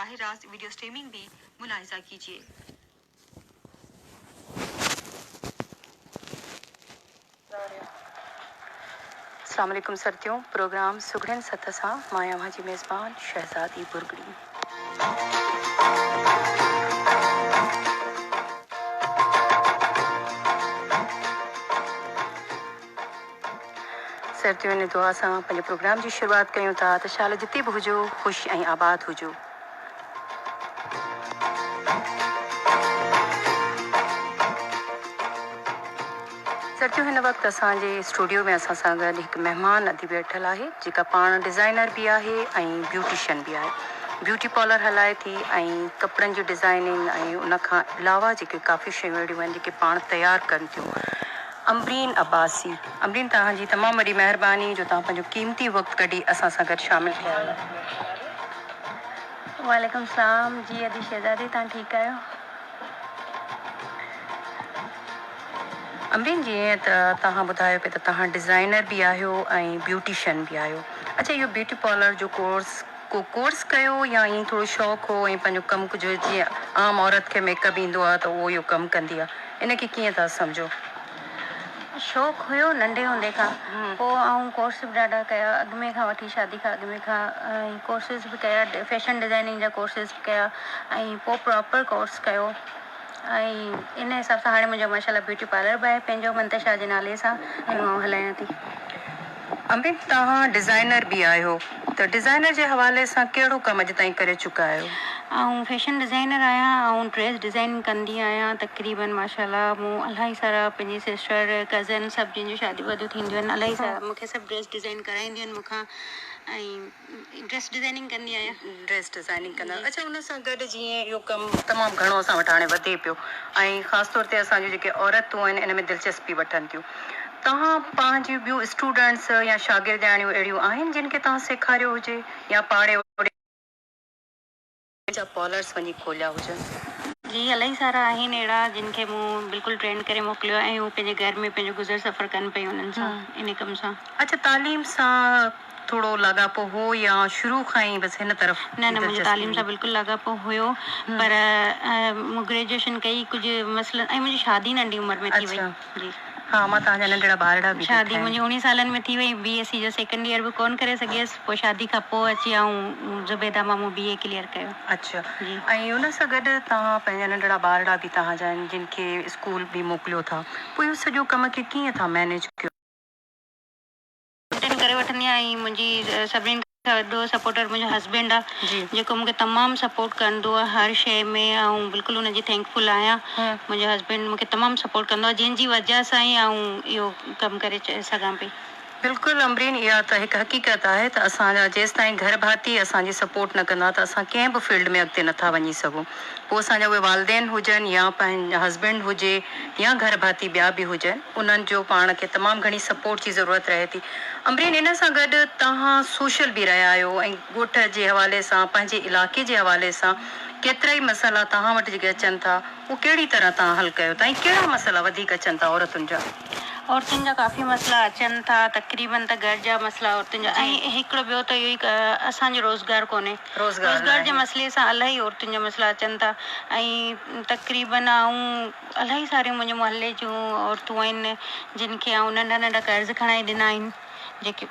براہ راست video streaming بھی ملاحظہ کیجیے۔ اسلام عليڪم سرتيون پروگرام سگهڙين سٿ سان مان اوهان جي ميزبان شهزادي برگڙي. سرتيون ان دعا سان پنهنجي پروگرام جي شروعات ڪيون ٿا ته شال جتي به هجو خوش ۽ آباد هجو. سرتيون هن وقت اسان جي اسٽوڊيو ۾ اسان سان گڏ هڪ مهمان ادي ويٺل آهي جيڪا پاڻ ڊزائنر به آهي ۽ بيوٽيشن به آهي. بيوٽي پارلر هلائي ٿي ۽ ڪپڙن جي ڊزائننگ ۽ ان کان علاوه جيڪي ڪافي شيون اهڙيون آهن جيڪي پاڻ تيار ڪن ٿيون. امبرين عباسي امبرين توهان جي تمام وڏي مهرباني جو توهان پنهنجو قيمتي وقت ڪڍي اسان سان گڏ شامل ٿيا آهيو. وعليڪم السلام جي ادي شهزادي توهان ٺيڪ آهيو. امبرين جيئن ته توهان ٻڌايو پئي ته توهان ڊزائنر به آهيو ۽ بيوٽيشن به آهيو اڇا اهو بيوٽي پارلر جو ڪورس ڪو ڪورس ڪيو يا ائين ٿورو شوق هو ۽ پنهنجو ڪم ڪجهه جيئن عام عورت کي ميڪ اپ ايندو آهي ته اهو اهو ڪم ڪندي آهي ان کي ڪيئن ٿا سمجهو؟ شوق هيو ننڍي هوندي کان پوء آئون ڪورس به ڏاڍا ڪيا اڳ ۾ کان وٺي شادي کان اڳ ۾ کان ۽ ڪورسز به ڪيا فيشن ڊزائننگ جا ڪورسز به ڪيا ۽ پوء پراپر ڪورس ڪيو ۽ ان حساب سان هاڻي منهنجو ماشاء الله بيوٽي پارلر به آهي پنهنجو منتشا جي نالي سان ۽ آئون هلايان ٿي. امين توهان ڊزائنر به آهيو ته ڊزائنر جي حوالي سان ڪهڙو ڪم اڄ تائين ڪري چڪا آهيو؟ آئون فيشن ڊزائنر آهيان آئون ڊريس ڊزائننگ ڪندي آهيان تقريبن ماشاء الله مون الاهي سارا پنهنجي سسٽر ڪزن سڀ جن جون شاديون واديون ٿينديون آهن الاهي سارا مون کي سڀ ڊريس ڊزائن ڪرائينديون آهن مون کان ۽ ڊريس ڊزائننگ ڪندي آهيان. ڊريس ڊزائننگ ڪندا آهيو اڇا ان سان گڏ جيئن اهو ڪم تمام گهڻو اسان وٽ هاڻي وڌي پيو ۽ خاص طور تي اسان جون جيڪي عورتون آهن ان ۾ دلچسپي وٺن ٿيون توهان پنهنجيون ٻيون اسٽوڊنٽس يا شاگردياڻيون اهڙيون آهن جن کي توهان سيکاريو هجي يا پاڙي اوڙي جا پارلرس وڃي کوليا هجن. جي الاهي سارا آهن اهڙا جن کي مون بلڪل ٽرينڊ ڪري موڪليو آهي ۽ هو پنهنجي گهر ۾ پنهنجو گذر سفر ڪن پيون انهن سان انهي ڪم سان. اڇا تعليم سان ٿورو لاڳاپو هو يا شروع کان ئي بس هن طرف نه نه منهنجو دلچسپي تعليم هئي؟ سان بلڪل لاڳاپو هيو پر مون گريجوئيشن ڪئي ڪجهه مسئلن ۽ منهنجي شادي ننڍي عمر ۾ ٿي وئي اڇا جي. ها مان توهان جا ننڍڙا ٻارڙا به ڏٺا شادي آهن. منهنجي اوڻيهه سالن ۾ ٿي وئي بي ايس سي جو سيڪنڊ ايئر به ڪونه ڪري سگهيس پوء شادي کان پوء اچي آئون زبيده مان مون بي اي ڪليئر ڪيو. اڇا جي. ۽ ان سان گڏ توهان پنهنجا ننڍڙا ٻارڙا به توهان جا آهن جن کي اسڪول به موڪليو ٿا پوء اهو سڄو ڪم کي ڪيئن ٿا مينيج ڪيو؟ مينٽين ڪري وٺندي آهيان ۽ منهنجي سڀني کان وڏو سپورٽر منهنجو هسبينڊ آهي جيڪو مونکي تمام سپورٽ ڪندو آهي هر شيء ۾ آئون بلڪل ان جي thank فل آهيان منهنجو هسبينڊ مونکي تمام سپورٽ ڪندو آهي جنهن جي وجه سان ئي آئون اهو ڪم ڪري سگهان پئي. بلڪل امبرين اها ته هڪ حقيقت آهي ته اسان جا جيستائين گهر ڀاتي اسان جي سپورٽ نه ڪندا ته اسان ڪنهن به فيلڊ ۾ اڳتي نٿا وڃي سگهون پوء اسان جا اهي والدين هجن يا پنهنجا هسبينڊ هجي يا گهر ڀاتي ٻيا به هجن انهن جو پاڻ کي تمام گهڻي سپورٽ جي ضرورت رهي ٿي. امبرين ان سان گڏ توهان سوشل به رهيا آهيو ۽ ڳوٺ جي حوالي سان پنهنجي علائقي جي حوالي سان ڪيترائي مسئلا توهان وٽ جيڪي اچن ٿا اهو ڪهڙي طرح توهان حل ڪيو ٿا ۽ ڪهڙا مسئلا وڌيڪ اچن ٿا عورتن جا؟ عورتن جا ڪافي مسئلا اچن ٿا تقريبن ته گهر جا مسئلا عورتن جا ۽ هڪڙو ٻيو ته اهو ئي اسان جو روزگار ڪونهي روزگار جي مسئلي سان الاهي عورتن جا مسئلا اچن ٿا ۽ تقريبن آئون الاهي ساريون منهنجي محلي جون عورتون آهن جن کي آئون ننڍا ننڍا قرض کڻائي ڏنا آهن جيڪي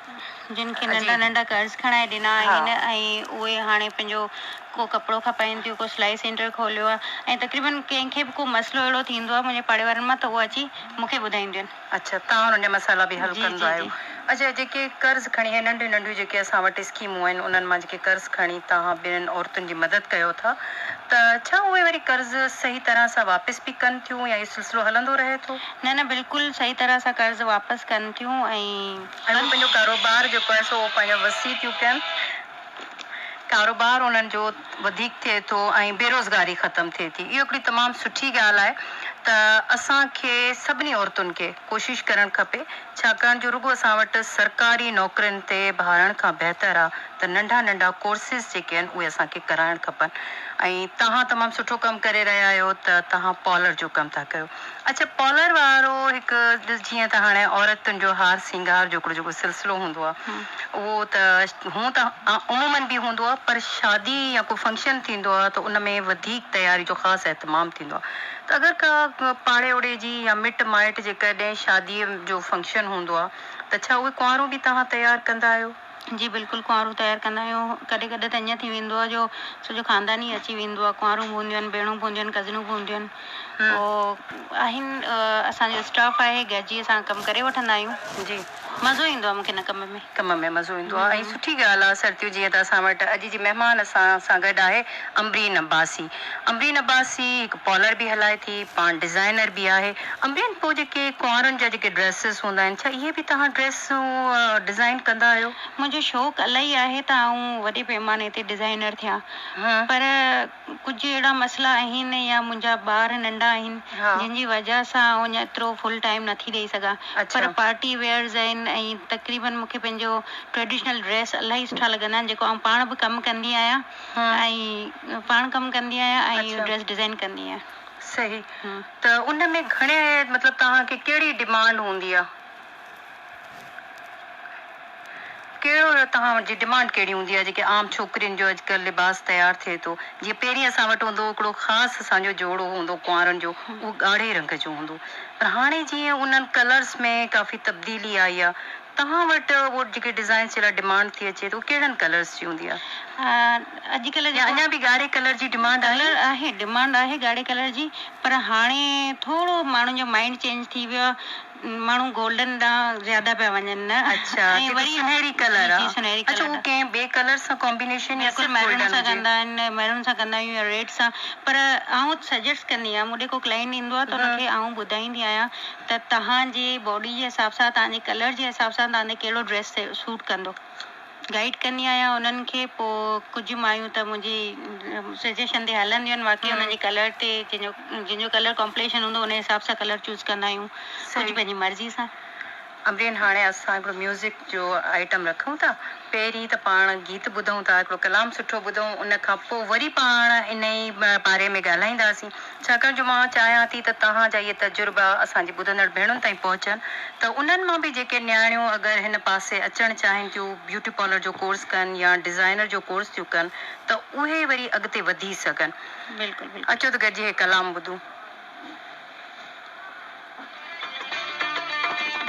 جن کي ننڍا ننڍا قرض کڻائي ڏنا آهن ۽ اهي هاڻي پنهنجو ڪو ڪپڙو کپائين ٿيون ڪو سلائي سينٽر کوليو آهي ۽ تقريبن ڪنهن کي به ڪو مسئلو اهڙو ٿيندو آهي منهنجي پاڙي وارن مان ته اهو اچي مون کي ٻڌائينديون آهن. اڇا توهان انهن جا مسئلا به حل جي ڪندا جي آهيو. جي. اڇا جيڪي قرض کڻي هي ننڍيون ننڍيون جيڪي اسان وٽ اسڪيمون آهن انهن مان جيڪي قرض کڻي توهان ٻين عورتن جي مدد ڪيو ٿا ته ڇا اهي وري قرض صحيح طرح سان واپس به ڪن ٿيون يا اهو سلسلو هلندو رهي ٿو؟ نه نه بلڪل صحيح طرح سان قرض واپس ڪن ٿيون ۽. ۽ اهي پنهنجو ڪاروبار جيڪو آهي سو اهو پنهنجو وسيع ٿيون ڪن. ڪاروبار انهن جو وڌيڪ ٿئي ٿو ۽ بيروزگاري ختم ٿئي ٿي. اهو هڪڙي تمام سٺي ڳالهه آهي ته اسان کي سڀني عورتن کي ڪوشش ڪرڻ کپي ڇاڪاڻ جو رڳو اسان وٽ سرڪاري نوڪرين تي ڀاڙڻ کان بهتر آ ته ته ننڍا ننڍا ڪورسز جيڪي آهن اهي اسان کي ڪرائڻ کپن ۽ توهان تمام سٺو ڪم ڪري رهيا آهيو ته توهان پالر جو ڪم ٿا ڪيو. اڇا پالر وارو هڪ ڏس جيئن ته هاڻي عورتن جو هار سينگار جو هڪڙو جيڪو سلسلو هوندو آهي اهو ته هون ته عمومن به هوندو آهي پر شادي يا ڪو فنڪشن ٿيندو آهي ته ان ۾ وڌيڪ تياري جو خاص اهتمام ٿيندو آهي ته اگر ڪا پاڙي اوڙي جي يا مٽ مائٽ جي ڪڏهن شادي جو فنڪشن هوندو آهي ته ڇا اهي ڪنوارون به توهان تيار ڪندا آهيو؟ جي بلڪل ڪنوارون تيار ڪندا آهيون ڪڏهن ڪڏهن ته ائين ٿي ويندو آهي جو سڄو خاندان ئي اچي ويندو آهي ڪنوارون به هونديون آهن ڀيڻون به هونديون آهن ڪزنون به هونديون آهن پوء آهن اسان جو اسٽاف آهي گڏجي اسان ڪم ڪري وٺندا آهيون جي. مزو ايندو آهي مون کي ان ڪم ۾. ڪم ۾ مزو ايندو آهي ۽ سٺي ڳالهه آهي سرتيون جيئن ته اسان وٽ اڄ جي مهمان اسان سان گڏ آهي امبرين عباسي امبرين عباسي هڪ پالر به هلائي ٿي پاڻ ڊزائنر به آهي امبرين پوء جيڪي ڪنوارن جا جيڪي ڊريسز هوندا آهن ڇا اهي به توهان ڊريسون ڊزائن ڪندا آهيو؟ منهنجو شوق الاهي آهي ته آئون وڏي پيماني تي ڊزائنر ٿيان پر ڪجهه اهڙا مسئلا آهن يا منهنجا ٻار ننڍا آهن جن جي وجه سان آئون اڃا ايترو فل ٽائيم نٿي ڏئي سگهان پر پارٽي ويئرز آهن ۽ تقريبن مون کي پنهنجو ٽريڊيشنل ڊريس الاهي سٺا لڳندا آهن جيڪو آئون پاڻ به ڪم ڪندي آهيان ۽ پاڻ ڪم ڪندي آهيان ۽ ڊريس ڊزائين ڪندي آهيان. صحيح ته ان ۾ گهڻي مطلب توهان کي ڪهڙي ڊمانڊ هوندي آهي؟ ڪهڙو توهان جي ڊمانڊ ڪهڙي هوندي آهي جيڪي عام ڇوڪرين جو اڄڪلهه لباس تيار ٿئي ٿو جيئن پهرين اسان وٽ هوندو هو هڪڙو خاص اسان جو جوڙو هوندو هو ڪنوارن جو اهو ڳاڙهي رنگ جو هوندو هو پر هاڻي جيئن انهن ڪلرس ۾ ڪافي تبديلي آئي آهي توهان وٽ اهو جيڪي ڊزائنس جي لاء ڊمانڊ ٿي اچي ته اهو ڪهڙن ڪلرس جي هوندي آهي اڄڪلهه يا اڃا به ڳاڙهي ڪلر جي ڊمانڊ آهي؟ ڪلر آهي ڊمانڊ آهي ڳاڙهي ڪلر جي پر هاڻي ٿورو ماڻهن جو مائنڊ چينج ٿي ويو آهي ماڻهو گولڊن ڏانهن زياده پيا وڃن نه اڇا ۽ جيڪو وري سنهري ڪلر جي آ جي سنهري اڇا ڪلر اهو ڪنهن ٻئي ڪلر سان ڪامبينيشن يا بلڪل صرف ميرون گولڊن سان هجي. ڪندا آهن ميرون سان ڪندا آهيون يا ريڊ سان پر آئون سجيسٽ ڪندي آهيان مون ڏي ڪو ڪلائنٽ ايندو آهي ته ان کي آئون ٻڌائيندي آهيان ته توهان جي باڊي جي حساب سان توهان جي ڪلر جي حساب سان توهان تي ڪهڙو ڊريس سوٽ ڪندو گائيڊ ڪندي آهيان انهن کي پوء ڪجهه مايون ته منهنجي سجيشن تي هلنديون آهن باقي انهن جي ڪلر تي جنهن جو جنهن جو ڪلر ڪامپليشن هوندو ان حساب سان ڪلر چوز ڪندا آهيون ڪجهه پنهنجي مرضي سان. امبرين هاڻي اسان هڪڙو ميوزڪ جو آئٽم رکون ٿا پهرين ته پاڻ گيت ٻڌون ٿا هڪڙو ڪلام سٺو ٻڌون ان کان پوء وري پاڻ انهي باري ۾ ڳالهائينداسين ڇاڪاڻ جو مان چاهيان ٿي ته توهان جا اهي تجربا اسان جي ٻڌندڙ ڀيڻن تائين پهچن ته انهن مان به جيڪي نياڻيون اگر هن پاسي اچڻ چاهين ٿيون بيوٽي پارلر جو ڪورس ڪن يا ڊزائنر جو ڪورس ٿيون ڪن ته اهي وري اڳتي وڌي سگهن. بلڪل بلڪل. اچو ته گڏجي هي ڪلام ٻڌون.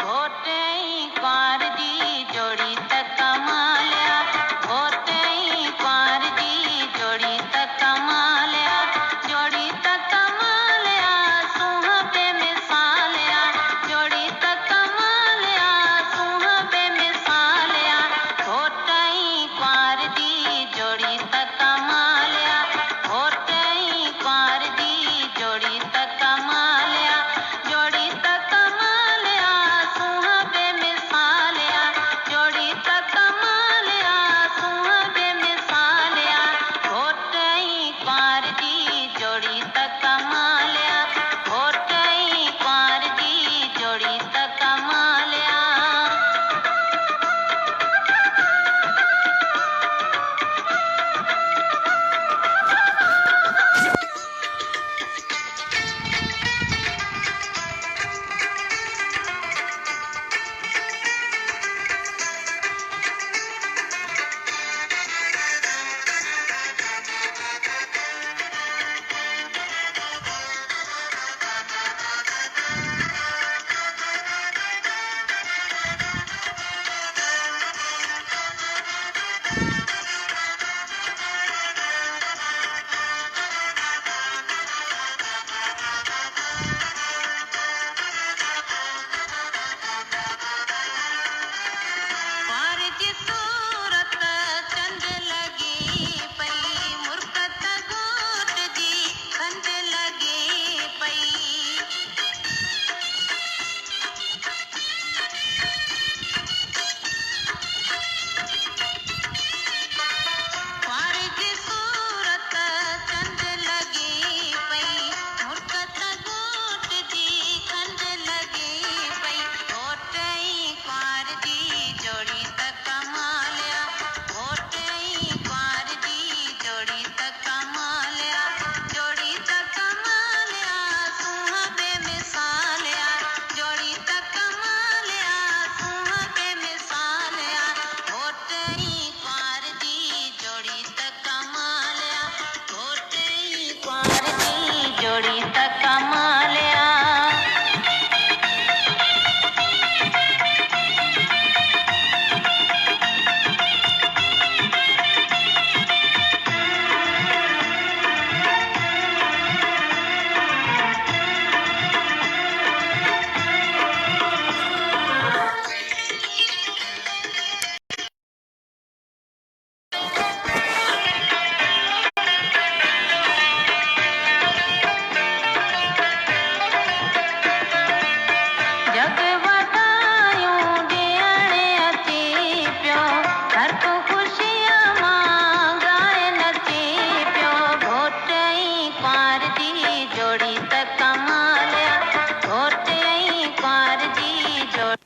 گهوٽ ۽ ڪنوار جي جوڙي ته ڪمال آ گهوٽ ۽ ڪنوار جي جوڙي ته ڪمال آ جوڙي ته ڪمال آ سونهن بي مثال آ جوڙي ته ڪمال آ سونهن بي مثال آ گهوٽ ۽ ڪنوار جي جوڙي ته ڪمال آ گهوٽ ۽ ڪنوار جي جوڙي ته ڪمال آ جوڙي ته ڪمال آ سونهن بي جوڙي ته ڪمال آ. جڳ وڌايون ڏيڻ اچي پيو، هر ڪو خوشيء مان ڳائي نچي پيو. گهوٽ ۽ ڪنوار جي جوڙي ته ڪمال آ، گهوٽ ۽ ڪنوار جي جوڙي.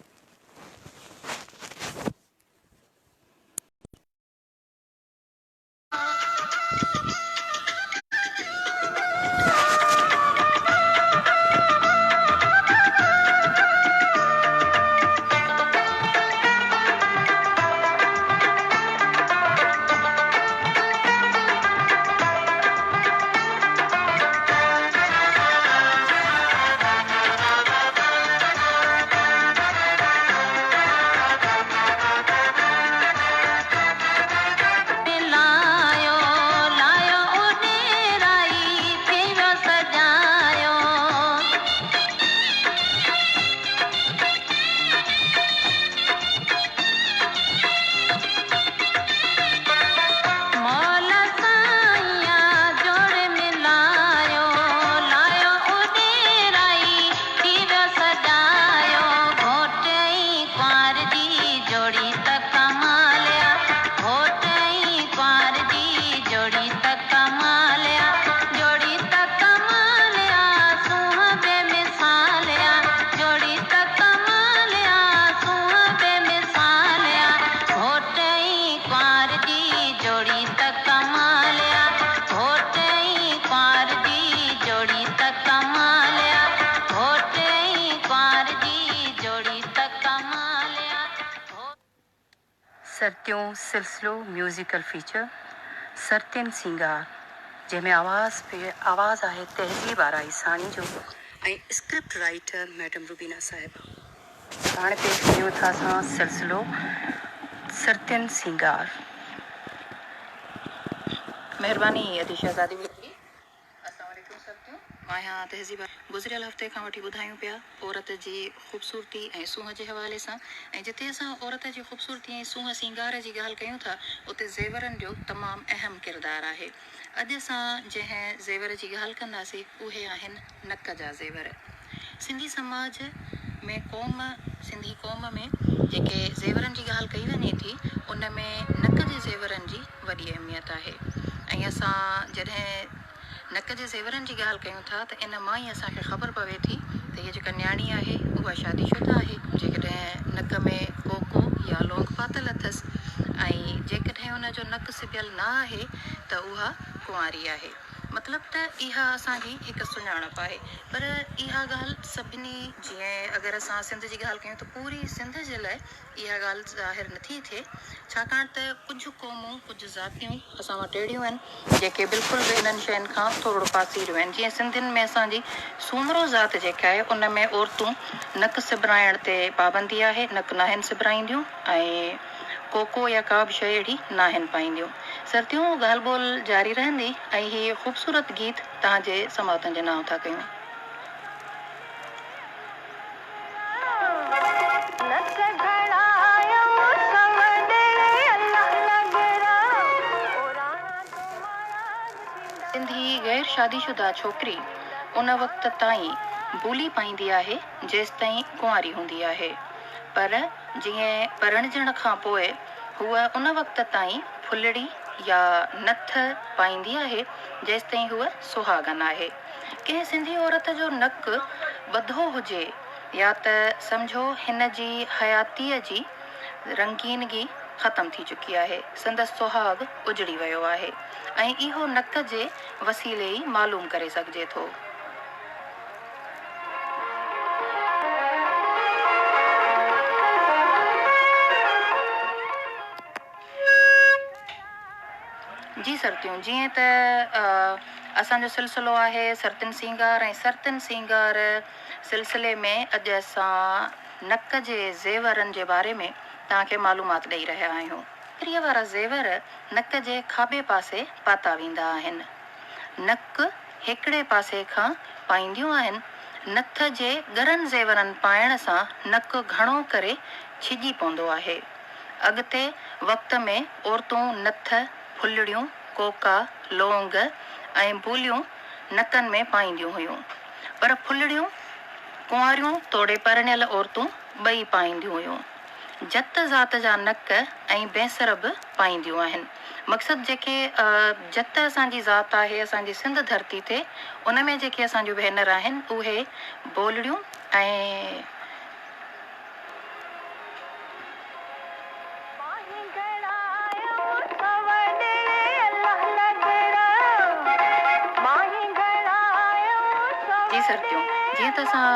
لايو لايو اڏيرائي ٿي ويو سجايو. مولا سائيان جوڙ ملايو لايو اڏيرائي ٿي ويو سجايو. گهوٽ ۽ ڪنوار جي جوڙي ته ڪمال آ، گهوٽ ۽ ڪنوار جي جوڙي ته ڪمال آ، جوڙي ته ڪمال آ، سونهن بي مثال آ، جوڙي ته ڪمال آ، سونهن بي مثال آ، گهوٽ ۽ ڪنوار جي جوڙي ته ڪمال آ، گهوٽ ۽ ڪنوار جي جوڙي ته ڪمال آ، گهوٽ ۽ ڪنوار جي جوڙي ته ڪمال آ. سرتيون سلسلو ميوزيڪل فيچر سرتين سينگار جنهن ۾ آواز آواز آهي تهذيب آرائي ساڻي جو ۽ اسڪرپٽ رائيٽر ميڊم روبينا صاحبه. هاڻي پيش ڪريون ٿا اسان سلسلو سرتين سينگار. مهرباني ادي شهزادي ڀٽي. السلام عليڪم سرتيون، مان آهيان تهذيب. گذريل هفتي کان وٺي ٻڌايون پيا عورت جي خوبصورتي ۽ سونهن جي حوالي سان ۽ جتي اسان عورت جي خوبصورتي ۽ سونهن سينگار جي ڳالهه ڪيون ٿا اتي زيورن جو تمام اهم ڪردار آهي. اڄ اسان جنهن زيور جي ڳالهه ڪنداسي اهي آهن نڪ جا زيور. سنڌي سماج ۾ قوم سنڌي قوم ۾ جيڪي زيورن جي ڳالهه ڪئي وڃي ٿي ان ۾ نڪ جي زيورن جي وڏي اهميت آهي ۽ اسان جڏهن نڪ جي زيورن جي ڳالهه ڪيون ٿا ته ان مان ئي اسان کي خبر پوي ٿي ته هيء جيڪا نياڻي آهي اها شادي شده آهي جيڪڏهن نڪ ۾ ڪوڪو يا لونگ پاتل اٿس ۽ جيڪڏهن ان جو نڪ سبيل نه آهي ته اها ڪنواري آهي مطلب ته اها اسان جي هڪ سڃاڻپ آهي پر اها ڳالهه سڀني جيئن اگر اسان سنڌ جي ڳالهه ڪيون ته پوري سنڌ جي لاء اها ڳالهه ظاهر نٿي ٿئي، ڇاڪاڻ ته ڪجهه قومون، ڪجهه ذاتيون اسان وٽ اهڙيون آهن، جيڪي بلڪل به انهن شين کان ٿورڙو پاسيريون آهن. جيئن سنڌين ۾ اسان جي سومرو ذات جيڪا آهي، ان ۾ عورتون نڪ سبرائڻ تي پابندي آهي، نڪ ناهن سبرائينديون ۽ ڪوڪو يا ڪا به شيء اهڙي ناهن پائينديون. سرتيون، ڳالهه ٻولهه جاري رهندي ۽ هي خوبصورت گيت توهان جي سماعتن جي نانء ٿا ڪيون. سنڌي غير شادي شده ڇوڪري ان وقت تائين بولي پائيندي آهي جيستائين ڪنواري هوندي آهي پر جيئن پرڻجڻ کان پوء هوء ان وقت تائين ڦلڙي يا نٿ پائيندي آهي جيستائين هوء سهاڳن آهي. ڪنهن سنڌي عورت جو نڪ ٻڌو هجي يا ته سمجهو هن جي حياتيء جي رنگينگي ختم ٿي چڪي آهي، سندس سهاڳ اجڙي ويو آهي ۽ اهو نڪ جي وسيلي ئي معلوم ڪري سگهجي ٿو. جي سرتيون، جيئن ته اسان جو سلسلو آهي سرتين سينگار ۽ سرتين سينگار سلسلي ۾ اڄ اسان نڪ جي زيورن جي باري ۾ توهان کي معلومات ڏئي رهيا آهيون. ٽڪريء وارا زيور نڪ جي کاٻي پاسي پاتا ويندا آهن. نڪ هڪڙي پاسي کان پائينديون آهن. نٿ جي ڳرن زيورن پائڻ سان نڪ گهڻو ڪري ڇڄي پوندو آهي. اڳتي وقت ۾ عورتون نٿ، ڦلڙيون، ڪوڪا، لونگ ۽ بوليون نڪن ۾ پائينديون هيون. پر ڦلڙيون ڪنواريون توڙي پرڻيل عورتون ٻئي پائينديون هيون. جت ذات جا نڪ ۽ بينسر به پائينديون آهن. مقصد جيڪي جت اسان جي ذات آهي اسان جي سنڌ ڌرتي تي ان ۾ جيڪي اسان جون ڀينر آهن اهي بولڙيون ۽. جي سرتيون، جيئن ته اسان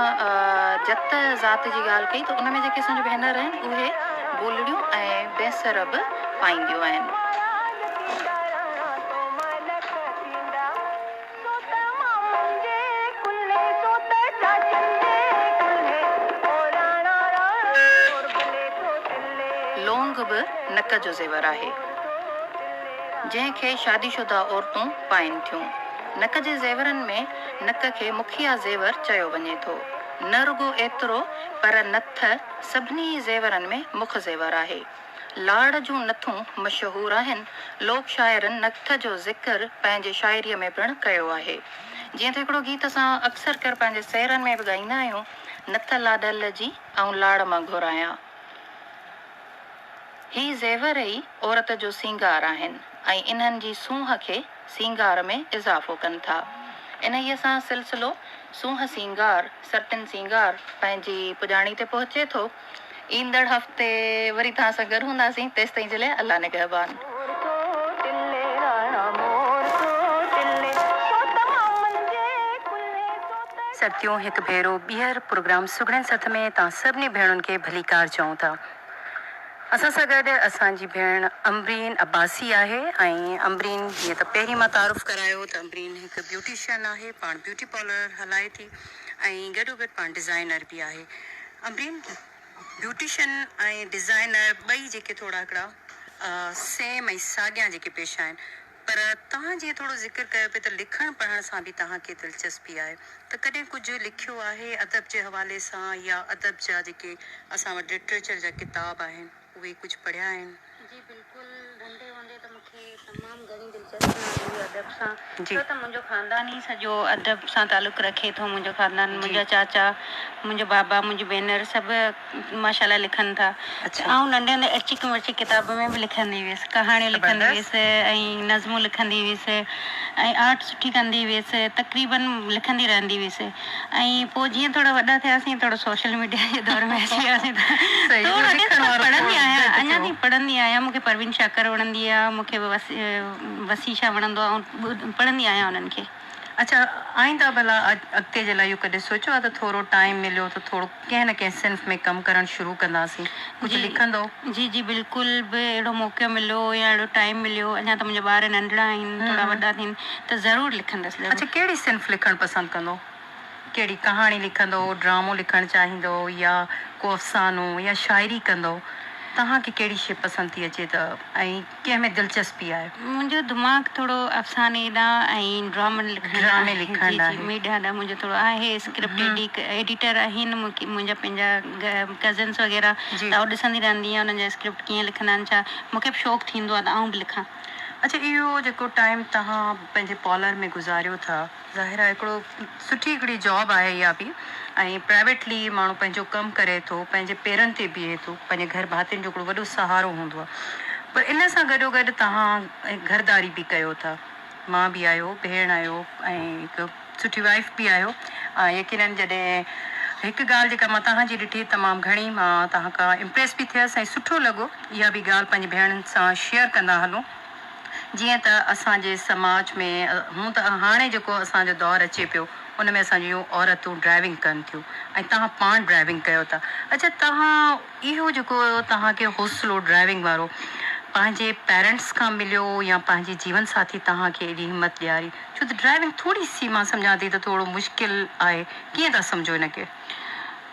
جت ذات جي ڳالهه ڪئي ته ان ۾ جيڪي اسان جون ڀينر آهن اهي بولڙيون ۽ بينسر به پائينديون آهن. لونگ به نڪ جو زيور آهي، جنهن کي شادي شده عورتون پائين ٿيون. نڪ جي زيورن ۾ نڪ کي مکيه زيور چيو وڃي ٿو. نه رڳو ايترو پر نٿ سڀني زيورن ۾ مک زيور آهي. لاڙ جون نٿون مشهور آهن. لوڪ شاعرن نٿ جو ذڪر پنهنجي شاعريء ۾ پڻ ڪيو آهي. جيئن ته هڪڙو گيت اسان اڪثر ڪر پنهنجي سيرن ۾ به ڳائيندا آهيون، نٿ لاڏل جي آئون لاڙ مان گهرايان. هي زيور ئي عورت جو سينگار آهن ۽ انهن جي سونهن کي سينگار ۾ اضافو ڪن ٿا. انهيء سان سلسلو سونهن سينگار، سرتين سينگار، پنهنجي پڄاڻي تي پهچي ٿو. ايندڙ هفتي وري توهان سان گڏ هونداسين، تيستائين جي لاء الله نگهبان. سرتيون هڪ ڀيرو ٻيهر پروگرام سگهڙين سٿ ۾ توهان سڀني ڀيڻن کي ڀليڪار چئون ٿا. اسان سان گڏ اسان جي ڀيڻ امبرين عباسي آهي ۽ امبرين جيئن ته پهرين مان تعارف ڪرايو ته امبرين هڪ بيوٽيشن آهي پاڻ بيوٽي پارلر هلائي ٿي ۽ گڏوگڏ پاڻ ڊزائنر به آهي امبرين بيوٽيشن ۽ ڊزائنر ٻئي جيڪي ٿورا هڪڙا سيم ۽ ساڳيان جيڪي پيشا آهن پر توهان جيئن ٿورو ذڪر ڪيو پئي ته لکڻ پڙهڻ سان به توهان کي دلچسپي آهي ته ڪڏهن ڪجهه لکيو آهي ادب جي حوالي سان يا ادب جا جيڪي اسان وٽ لٽريچر جا ڪتاب آهن اهي ڪجهه پڙهيا آهن؟ جي بلڪل ننڍي هوندي ته مون کي تمام گهڻي دلچسپي هوندي هئي ادب سان ڇو ته منهنجو خاندان ئي سڄو ادب سان تعلق رکي ٿو منهنجو خاندان منهنجا چاچا منهنجو بابا منهنجي ڀينر سڀ ماشاء الله لکن ٿا. آئون ننڍي هوندي ارچڪ مرچڪ ڪتاب ۾ به لکندي هيس، ڪهاڻيون لکندي هيس ۽ نظمون لکندي هيس ۽ آرٽ سٺي ڪندي هيس، تقريبن لکندي رهندي هيس ۽ پوء جيئن ٿورا وڏا ٿياسين ٿورو سوشل ميڊيا جي دور ۾ اچي وياسين ته ٿورو پڙهندي آهيان اڃا تائين پڙهندي آهيان مون کي پروين شاڪر وڻندي آهي مون کي وسيع شاهه وڻندو آهي آئون پڙهندي آهيان انهن کي. اڇا آئنده ڀلا اڳتي جي لاء اهو ڪڏهن سوچيو آهي ته ٿورو ٽائيم مليو ته ٿورو ڪنهن نه ڪنهن صنف ۾ ڪم ڪرڻ شروع ڪنداسين ڪجهه جي لکندو؟ جي جي بلڪل به اهڙو موقعو مليو يا اهڙو ٽائيم مليو اڃا ته منهنجا ٻار ننڍڙا آهن ٿورا وڏا ٿين ته ضرور لکندس ضرور. اڇا ڪهڙي صنف لکڻ پسند ڪندو ڪهڙي ڪهاڻي لکندو ڊرامو لکڻ چاهيندو يا ڪو افسانو يا شاعري ڪندو توهان کي ڪهڙي شي پسند ٿي اچي ته ۽ ڪنهن ۾ دلچسپي آهي؟ منهنجو دماغ ٿورو افساني ڏانهن ۽ ڊرامن لکڻ ڊرامي لکڻ جي جي ڏانهن. ميڊيا ڏانهن منهنجو ٿورو آهي اسڪرپٽ ايڊيٽر آهن منهنجا پنهنجا ڪزنس وغيره ته آئون ڏسندي رهندي آهيان انهن جا اسڪرپٽ ڪيئن لکندا آهن ڇا مون کي به شوق ٿيندو آهي ته آئون به لکان. اڇا اهو جيڪو ٽائيم توهان پنهنجي پارلر ۾ گذاريو ٿا ظاهر آهي هڪڙو سٺي هڪڙي جاب آهي اها به ۽ پرائيويٽلي ماڻهو پنهنجو ڪم ڪري ٿو پنهنجي پيرن تي بيهي ٿو پنهنجي گهر ڀاتين جو هڪڙو وڏو سهارو هوندو آهي پر ان سان گڏو گڏ توهان گهرداري به ڪيو ٿا ماء به آهيو ڀيڻ آهيو ۽ هڪ سٺي وائيف به آهيو ۽ يقينن جڏهن هڪ ڳالهه جيڪا مان توهان جي ڏٺي تمام گهڻي مان توهان کان امپريس به ٿيس ۽ سٺو لڳو اها به ڳالهه پنهنجي ڀيڻن سان شيئر ڪندا هلون جيئن ته اسان جي سماج ۾ هون ته هاڻي جيڪو اسان جو دور اچي پيو ان ۾ اسان جون عورتون ڊرائيونگ ڪن ٿيون ۽ توهان پاڻ ڊرائيونگ ڪيو ٿا اڇا توهان اهو جيڪو توهان کي حوصلو ڊرائيونگ وارو پنهنجي پيرنٽس کان مليو يا پنهنجي جيون ساٿي توهان کي ايڏي همت ڏياري ڇو ته ڊرائيونگ ٿوري سي مان سمجهان ٿي ته ٿورو مشڪل آهي ڪيئن ٿا سمجهو ان کي؟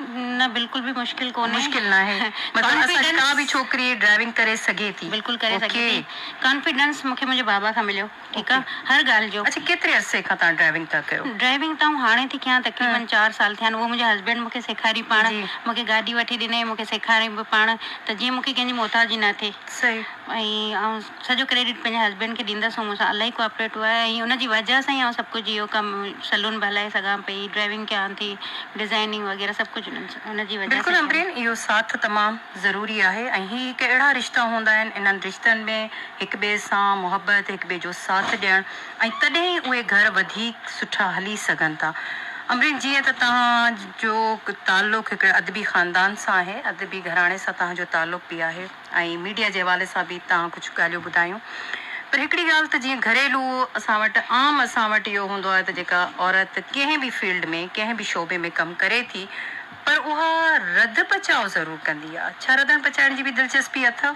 نه بلڪل به مشڪل ڪونهي. مشڪل ناهي مطلب اسان جي ڪا به ڇوڪري ڊرائيونگ ڪري سگهي ٿي. بلڪل ڪري سگهي ٿي. ڪانفيڊنس مونکي منهنجي بابا کان مليو ٺيڪ آ هر ڳالهه جو. اڇا ڪيتري عرصي کان توهان ڊرائيونگ ٿا ڪيو؟ ڊرائيونگ ته آئون هاڻي ٿي ڪيان تقريبن چار سال ٿيا آهن اهو منهنجي هسبينڊ مونکي سيکاري پاڻ مونکي گاڏي وٺي ڏني مونکي سيکاري به پاڻ ته جيئن مونکي ڪنهن جي محتاجي نه ٿئي. صحيح. ۽ آئون سڄو ڪريڊٽ پنهنجي هسبينڊ کي ڏيندس هو مون سان الاهي ڪوآپريٽو آهي ۽ ان جي وجهه سان ئي آئون سڀ ڪجهه اهو ڪم سلون به هلائي سگهان پئي ڊرائيونگ ڪيان ٿي ڊزائننگ وغيره سڀ ڪجهه ان جي وجهه بلڪل سان ڪيان. امبرين اهو ساٿ تمام ضروري آهي ۽ هي هڪ اهڙا رشتا هوندا آهن انهن رشتن ۾ هڪ ٻئي سان محبت هڪ ٻئي جو ساٿ ڏيڻ ۽ تڏهن ئي اهي گهر وڌيڪ سٺا هلي سگهن ٿا. امبرين جيئن ته توهان جو تعلق هڪڙي ادبي خاندان سان آهي ادبي گهراڻي سان توهان جو تعلق به آهي. ۽ ميڊيا جي حوالي سان به توهان ڪجهه ڳالهيون ٻڌايون پر هڪڙي ڳالهه ته جيئن گهريلو اسان وٽ عام اسان وٽ اهو هوندو آهي ته جيڪا عورت ڪنهن به فيلڊ ۾ ڪنهن به شعبي ۾ ڪم ڪري ٿي پر اها رڌ پچاء ضرور ڪندي آهي ڇا رڌڻ پچائڻ جي به دلچسپي اٿو؟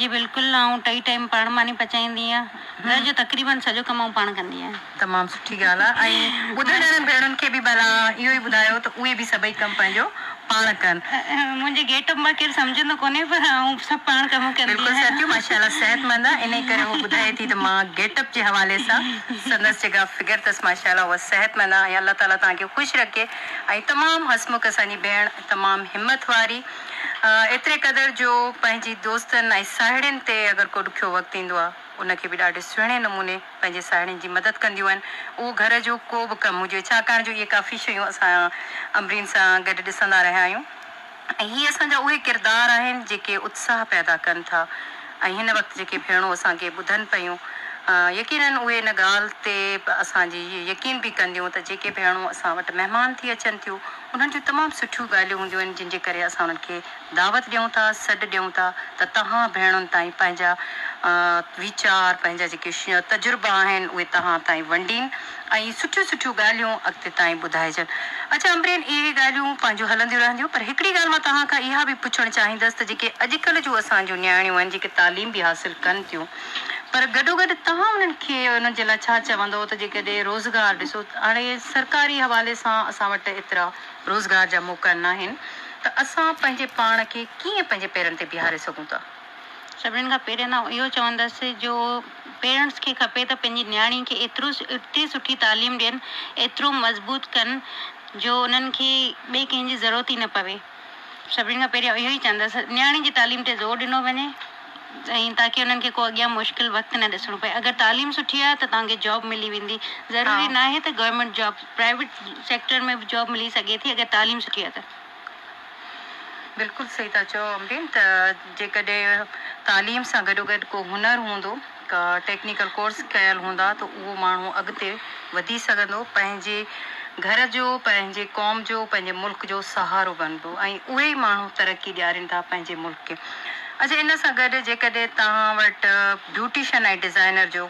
جي بلڪل آئون ٽئي ٽائيم پاڻ ماني پچائيندي آهيان گهر جو تقريبن سڄو ڪم آئون پاڻ ڪندي آهيان. تمام سٺي ڳالهه آهي ۽ ٻڌندڙن ڀيڻن کي به ڀلا اهو ئي ٻڌايو ته اهي به سڀئي ڪم پنهنجو پاڻ ڪن. منهنجي گيٽ اپ مان ڪير سمجهندو ڪونهي پر آئون سڀ پاڻ ڪم ڪندي بلڪل آهيان. سرتيون ماشاء الله صحت مند آ انهي ڪري هو ٻڌائي ٿي ته مان گيٽ اپ جي حوالي سان سندس جيڪا فگر اٿس ماشاء الله اها صحت مند آ ۽ الله تعالي توهان کي خوش رکي ۽ تمام هسمک اسان جي ڀيڻ تمام همٿ واري ايتري قدر جو پنهنجي دوستن ۽ ساهيڙين تي اگر ڪو ڏکيو وقت ايندو آ ان کي به ڏاڍي سهڻي نموني پنهنجي ساهيڙين جي مدد ڪنديون آهن اهو گهر جو ڪو به ڪم هجي ڇاڪاڻ جو اهي ڪافي شيون اسان امبرين سان گڏ ڏسندا رهيا آهيون ۽ هي اسان جا اهي ڪردار آهن جيڪي اتساهه پيدا ڪن ٿا ۽ هن وقت جيڪي ڀيڻون اسان کي ٻڌن پيون يقينن اهي ان ڳالهه تي به اسان جي يقين به ڪنديون ته جيڪي ڀيڻون اسان وٽ مهمان ٿي اچن ٿيون انهن جون تمام سٺيون ڳالهيون هونديون آهن جن جي ڪري اسان انهن کي دعوت ڏيون ٿا، سڏ ڏيون ٿا ته توهان ڀيڻن تائين پنهنجا ويچار، پنهنجا جيڪي تجربا آهن اهي توهان تائين ونڊين ۽ سٺيون سٺيون ڳالهيون اڳتي تائين ٻڌائجن. اڇا امبرين اهي ڳالهيون پنهنجون هلنديون رهنديون پر هڪڙي ڳالهه مان توهان کان اها به پڇڻ چاهيندس ته جيڪي اڄڪلهه جون اسان جون نياڻيون آهن جيڪي تعليم به حاصل ڪن ٿيون پر گڏوگڏ توهان انهن کي انهن جي لاء ڇا چوندؤ ته جيڪڏهن روزگار ڏسو هاڻي سرڪاري حوالي سان اسان وٽ ايترا روزگار جا موقعا ناهن ته اسان پنهنجي پاڻ کي ڪيئن پنهنجي پيرن تي بيهاري سگهون ٿا؟ سڀني کان پهريان ته آئون اهو چوندس جو پيرنٽس کي کپي ته پنهنجي نياڻي کي ايترو ايتري سٺي تعليم ڏين ايترو مضبوط ڪن جو انهن کي ٻئي ڪنهن جي ضرورت ئي نه پوي سڀني کان پهريان اهو ئي چوندس نياڻي جي تعليم تي زور ڏنو وڃي ۽ تاڪي انهن کي ڪو اڳيان مشڪل وقت نه ڏسڻو پئي اگر تعليم سٺي آهي ته توهان کي جاب ملي ويندي ضروري ناهي ته گورنمينٽ جاب پرائيويٽ سيڪٽر ۾ به جاب ملي سگهي ٿي اگر تعليم سٺي آهي ته. بلڪل صحيح ٿا چئو امبين ته جيڪڏهن تعليم سان گڏوگڏ ڪو هنر هوندو ڪا ٽيڪنيڪل ڪورس ڪيل هوندا ته اهو ماڻهو اڳتي وڌي سگهندو پنهنجي گهر جو پنهنجي قوم جو پنهنجي ملڪ جو سهارو بنبو ۽ اهي ئي ماڻهو ترقي ڏيارين ٿا پنهنجي ملڪ کي اڇا ان سان گڏ جيڪڏهن توهان وٽ بيوٽيشن ۽ ڊزائنر جو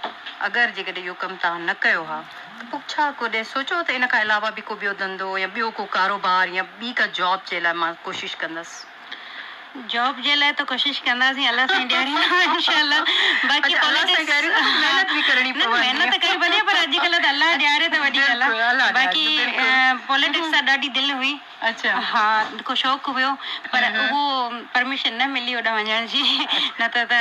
اگر جيڪڏهن اهو ڪم توهان نه ڪيو ها ته پوء ڇا ڪڏهن سوچيو ته ان کان علاوه به ڪو ٻيو ڌنڌو يا ٻيو ڪو ڪاروبار يا ٻي ڪا جاب جي لاء مان ڪوشش ڪندس. جاب جي لاء ته ڪوشش ڪنداسين الله سائين ڏياريندو انشاء الله باقي اڇا الله سائين ڏياريندو ته محنت به ڪرڻي نه پوندي. محنت ته ڪرڻي پوندي پر اڄڪلهه ته الله ڏياري ته وڏي ڳالهه بلڪل الله آهي باقي ڏياري بلڪل پوليٽڪس سان ڏاڍي دل هئي اڇا ها ڪو شوق هيو پر اهو پرميشن نه ملي اوڏانهن وڃڻ جي نه ته ته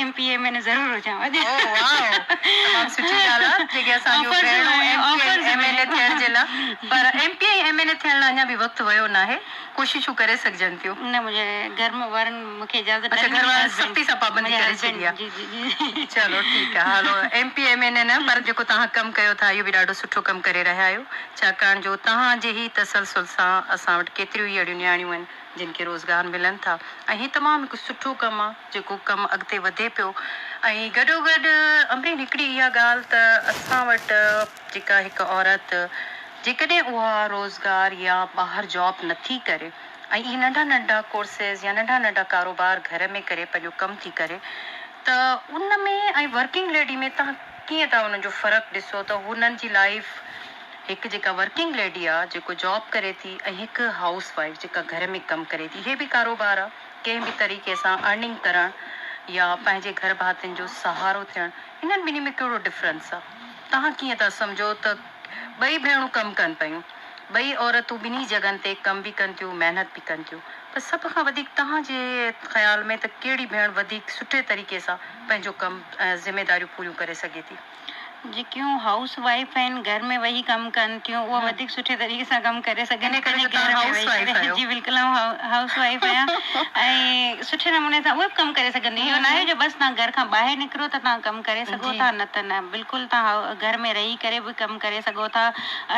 M P M N A ضرور هجان اڄ. او واء تمام سٺي ڳالهه آهي جيڪي اسان جون آفرز ڀيڻون M P offers M N A ٿيڻ جي لاء پر M P ۽ M N A ٿيڻ لاء اڃا به وقت ويو ناهي ڪوششون ڪري سگهجن ٿيون. نه منهنجي گهر ۾ وارن مون کي اجازت نه اڇا ڏني گهر وارن هسبينڊ سختي سان پابندي منهنجي ڪري هسبينڊ ڇڏي آ. جي جي جي. چلو ٺيڪ آ هلو ايم پي ايم اين اي نه پر جيڪو توهان ڪم ڪيو ٿا اهو به ڏاڍو سٺو ڪم ڪري رهيا آهيو ڇاڪاڻ جو توهان جي ئي تسلسل سان اسان وٽ ڪيتريون ئي اهڙيون نياڻيون آهن جن کي روزگار ملن ٿا ۽ هي تمام هڪ سٺو ڪم آ جيڪو ڪم اڳتي وڌي پيو ۽ گڏوگڏ امرين هڪڙي اها ڳالهه ته اسان وٽ جيڪا هڪ عورت جيڪڏهن اها روزگار يا ٻاهر جاب نٿي ڪري ۽ اهي ننڍا ننڍا ڪورسز يا ننڍا ننڍا ڪاروبار گهر ۾ ڪري پنهنجو ڪم ٿي ڪري ته ان ۾ ۽ ورڪنگ ليڊي ۾ توهان ڪيئن ٿا انهن جو فرق ڏسو ته هنن جي لائيف هڪ جيڪا ورڪنگ ليڊي آ جيڪو جاب ڪري ٿي ۽ هڪ هائوس وائيف جيڪا گهر ۾ ڪم ڪري ٿي هي به ڪاروبار آ ڪنهن به طريقي سان ارننگ ڪرڻ يا پنهنجي گهر ڀاتين جو سهارو ٿيڻ انهن ٻنهي ۾ ڪهڙو ڊفرنس آ؟ توهان ڪيئن ٿا سمجهو ته ٻئي ڀيڻون ڪم ڪن پيون، ٻئي عورتون ٻنهي جڳهن تي ڪم به ڪن ٿيون، محنت به ڪن ٿيون پر سڀ کان وڌيڪ توهان جي خيال ۾ ته ڪهڙي ڀيڻ وڌيڪ سٺي طريقي سان پنهنجو ڪم ۽ ذميداريون پوريون ڪري سگهي ٿي؟ جيڪيون هائوس وائيف آهن گهر ۾ ويهي ڪم ڪن ٿيون اهي وڌيڪ سٺي طريقي سان ڪم ڪري سگهن انهي ڪري پنهنجي جو توهان گهر ۾ هائوس ويهي وائيف ڪري آهيو. جي بلڪل آئون هائوس وائيف آهيان ۽ سٺي نموني سان اهي به ڪم ڪري سگهن ٿيون اهو ناهي جو بس توهان گهر کان ٻاهر نڪرو ته توهان ڪم ڪري سگهو ٿا نه ته نه بلڪل توهان گهر ۾ رهي ڪري به ڪم ڪري سگهو ٿا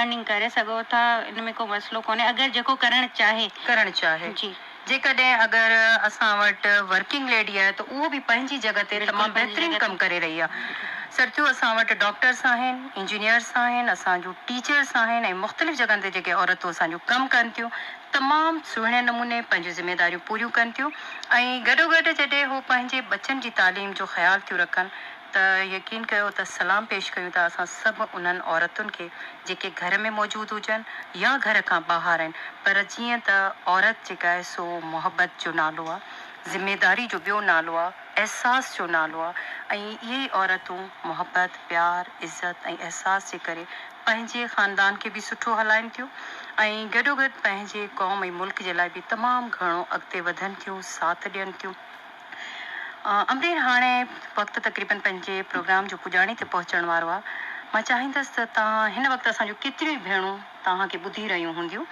ارننگ ڪري سگهو ٿا ان ۾ ڪو مسئلو ڪونهي اگر جيڪو ڪرڻ چاهي. ڪرڻ چاهي. جي. جيڪڏهن اگر اسان وٽ ورڪنگ ليڊي آهي ته اهو به پنهنجي جڳهه تي بلڪل تمام پنهنجي بهترين جڳهه ڪم تي. ڪري رهي آهي. سرتيون اسان وٽ ڊاڪٽرس آهن، انجنيئرس آهن، اسان جون ٽيچرس آهن ۽ مختلف جڳهن تي جيڪي عورتون اسان جون ڪم ڪن ٿيون تمام سهڻي نموني پنهنجون ذميداريون پوريون ڪن ٿيون ۽ گڏوگڏ جڏهن هو پنهنجي ٻچن جي تعليم جو خيال ٿيون رکن ته يقين ڪيو ته سلام پيش ڪيون ٿا اسان سڀ انهن عورتن کي جيڪي گهر ۾ موجود هجن يا گهر کان ٻاهر آهن پر جيئن ته عورت جيڪا آهي سو محبت جو نالو آ ذميداري جو ٻيو نالو آ احساس جو نالو آ ۽ اهي ئي عورتون محبت پيار عزت ۽ احساس جي ڪري پنهنجي خاندان کي به سٺو هلائن ٿيون ۽ گڏوگڏ پنهنجي قوم ۽ ملڪ جي لاء به تمام گهڻو اڳتي وڌن ٿيون ساٿ ڏين ٿيون. امرين هاڻي وقت تقريبن پنهنجي پروگرام جو پڄاڻي تي پهچڻ وارو آ مان چاهيندس ته توهان هن وقت اسان جون ڪيتريون ئي ڀيڻون توهان کي ٻڌي رهيون هونديون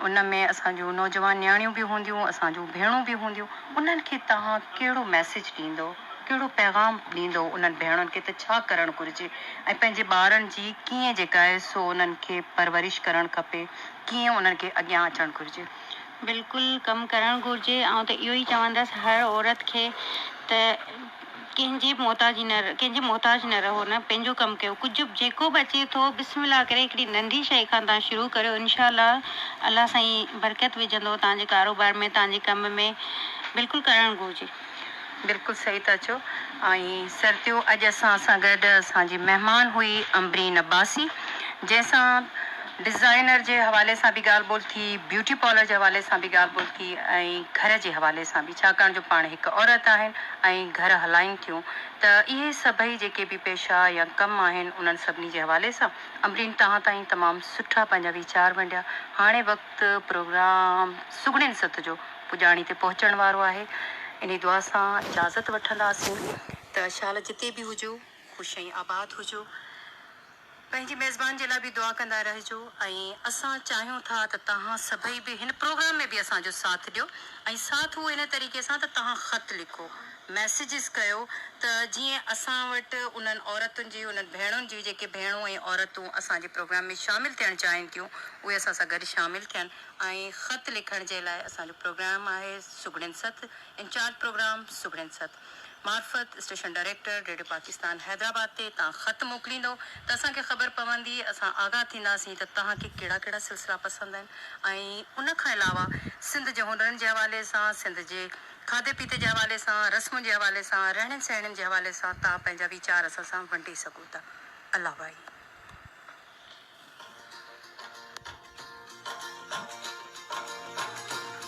ان ۾ اسان جون نوجوان نياڻيون به هونديون اسان جون ڀيڻون به هونديون انهن کي توهان ڪهڙو ميسيج ڏيندو ڪهڙو پيغام ڏيندو انهن ڀيڻن کي ته ڇا ڪرڻ گهرجي ۽ پنهنجي ٻارن جي ڪيئن جيڪا آهي سو انهن کي پرورش ڪرڻ کپي ڪيئن انهن کي اڳيان اچڻ گهرجي. بلڪل ڪم ڪرڻ گهرجي آئون ته اهو ئي چوندس هر عورت کي ته ڪنهن جي به محتاجي نه ڪنهن جي محتاج نه رهو نه پنهنجو ڪم ڪيو ڪجهه به جيڪو به اچي ٿو بسم الله ڪري هڪڙي ننڍي شئي کان توهان شروع ڪريو انشاء الله الله سائين برڪت وجهندو توهان جي ڪاروبار ۾ توهان جي ڪم ۾ بلڪل ڪرڻ گهرجي. بلڪل صحيح ٿا چئو ۽ سرتيو اڄ اسان سان گڏ اسان جي مهمان هئي امبرين عباسي جنهن سان ڊزائنر جي حوالي سان به ڳالهه ٻولهه ٿي بيوٽي پارلر جي حوالي سان به ڳالهه ٻولهه ٿي ۽ گهر جي حوالي سان به ڇاڪاڻ جو پاڻ هڪ عورت آهن ۽ گهر هلائين ٿيون ته اهي سڀئي جيڪي به پيشا يا ڪم آهن انهن سڀني جي حوالي سان امبرين توهان تائين تمام سٺا پنهنجا ويچار ونڊيا هاڻي وقت پروگرام سگهڙين ست جو پڄاڻي تي پهچڻ وارو آهي. انهي دعا سان اجازت وٺنداسين ته شال جتي به هجو خوش ۽ آباد هجو. پنهنجي ميزبان جي لاء به دعا ڪندا رهجو ۽ اسان چاهيون ٿا ته توهان سڀئي به هن پروگرام ۾ به اسان جو ساٿ ڏيو ۽ ساٿ هو ان طريقي سان ته توهان خط لکو ميسيجز ڪيو ته جيئن اسان وٽ انهن عورتن جي انهن ڀيڻن جي جيڪي ڀيڻون ۽ عورتون اسان جي پروگرام ۾ شامل ٿيڻ چاهين ٿيون اهي اسان سان گڏ شامل ٿين ۽ خط لکڻ جي لاء اسان جو پروگرام آهي سگهڙين ست انچارج پروگرام سگهڙين ست معرفت station director radio Pakistan Hyderabad تي توهان خط موڪليندو ته اسان کي خبر پوندي اسان آگاهه ٿينداسين ته توهان کي ڪهڙا ڪهڙا سلسلا پسند آهن ۽ ان کان علاوه سنڌ جي هنرن جي حوالي سان سنڌ جي کاڌي پيتي جي حوالي سان رسمن جي حوالي سان رهڻين سهڻين جي حوالي سان توهان پنهنجا ويچار اسان سان ونڊي سگهو ٿا الله ڀائي.